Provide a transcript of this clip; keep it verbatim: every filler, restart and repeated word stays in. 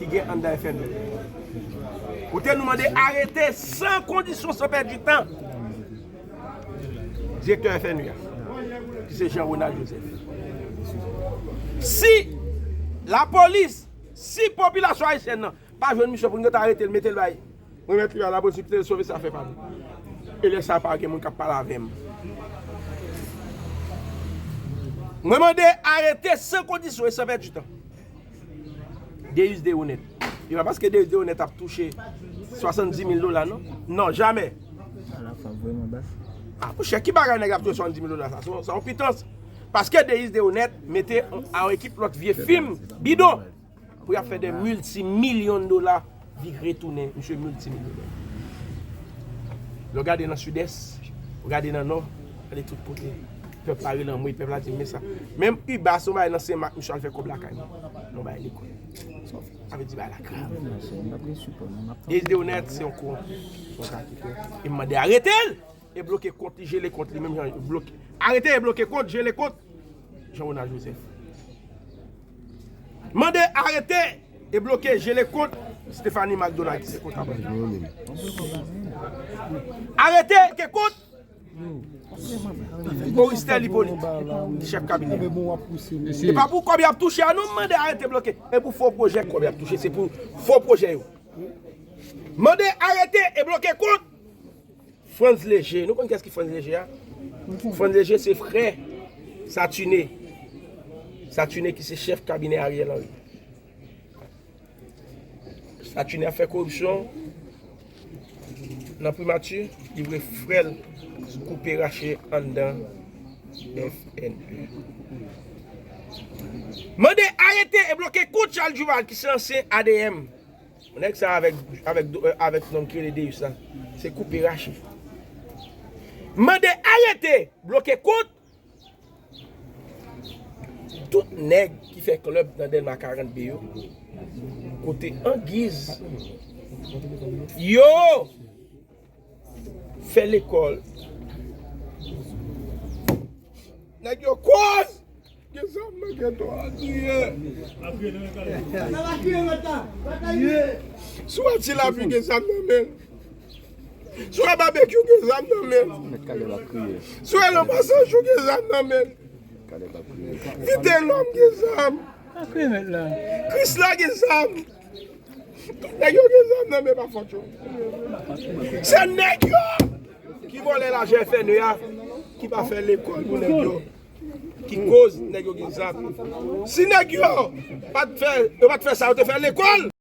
Ki gen anndan F N U. Kote nou mande arete san kondisyon, san pèdi tan direktè F N U a, ki se Jean Ronald Joseph. Si lapolis, si popilasyon ayisyèn nan pa jwenn misyon pou nou ta arete l, mete l bay, remèt li bay lapolis, li te sove sa fè pa nou. E lè sa pa gen moun k ap pale avè m. Mwen mande arete san kondisyon e san pèdi tan. Deus Deonet. E pa paske Deus Deonet ap touche swasanndis mil dola, non. Non, jamè. Ala fwa vrèman bas. Ah, monchè, ki bagay nèg ap touche swasanndis mil dola sa? Se yon, se yon pitans. Paske Deus Deonet mete a yon ekip lòt vye fim bidon pou y ap fè de miltimilyon dola vin retounen, misye miltimilyon dola. Lè w gade nan Sidès, w gade nan Nò, gade tout kote. Pèp la rele anmwey, pèp la di, men sa. Menm Iba, se yon bagay nan Senmak, misye al fè kòb lakay mwen. Yon bagay lekòl. Sa vle di bagay la grav. Deus Deonet, se yon kowonpi, se yon raketè. E m mande arete l! E bloke kont li, jele kont li, menm jan bloke. Arete e bloke kont, jele kont Jean Ronald Joseph. Mande arete e bloke, jele kont Stephanie McDonald ki se kontab. Arete, bloke kont Maurice Tel Hippolyte, ki chèf kabinè. E pa pou kòb y ap touche a, non, m mande arete bloke. E pou fo pwojè kòb y ap touche, se pou fo pwojè yo. Mande arete e bloke kont Frantz Léger. Nou konn kiyès ki Frantz Léger a? Frantz Léger se frè Saturnin. Saturnin ki se chèf kabinè Ariel Henry. Saturnin ap fè koripsyon nan primati, li vre frè l koupe rache anndan F N U. Mande arete e bloke kont Charles Duval ki se ansyen A D M. Nèg sa avèk, avèk, avèk nonm ki rele Deus la, se koupe rache. Mande arete, bloke kont tout nèg ki fè klèb nan Dèlma karant B yo. Kote Angiz yo fè lekòl. Nèg yo koz! Gen zam nan geto a, kriye. Si w wè Ti Lapli gen zam nan men l. Si w wè Babekyou gen zam nan men l. Si w wè Lanbasajou gen zam nan men l. Vitelòm gen zam. Krisla gen zam. Tout nèg yo gen zam nan men pa fòt yo. Se nèg yo ki vòlè lajan F N E a, ki pa fè lekòl pou nèg yo, ki koz nèg yo gen zam. Si nèg yo pa t fè, yo pa t fè sa, yo te fè lekòl.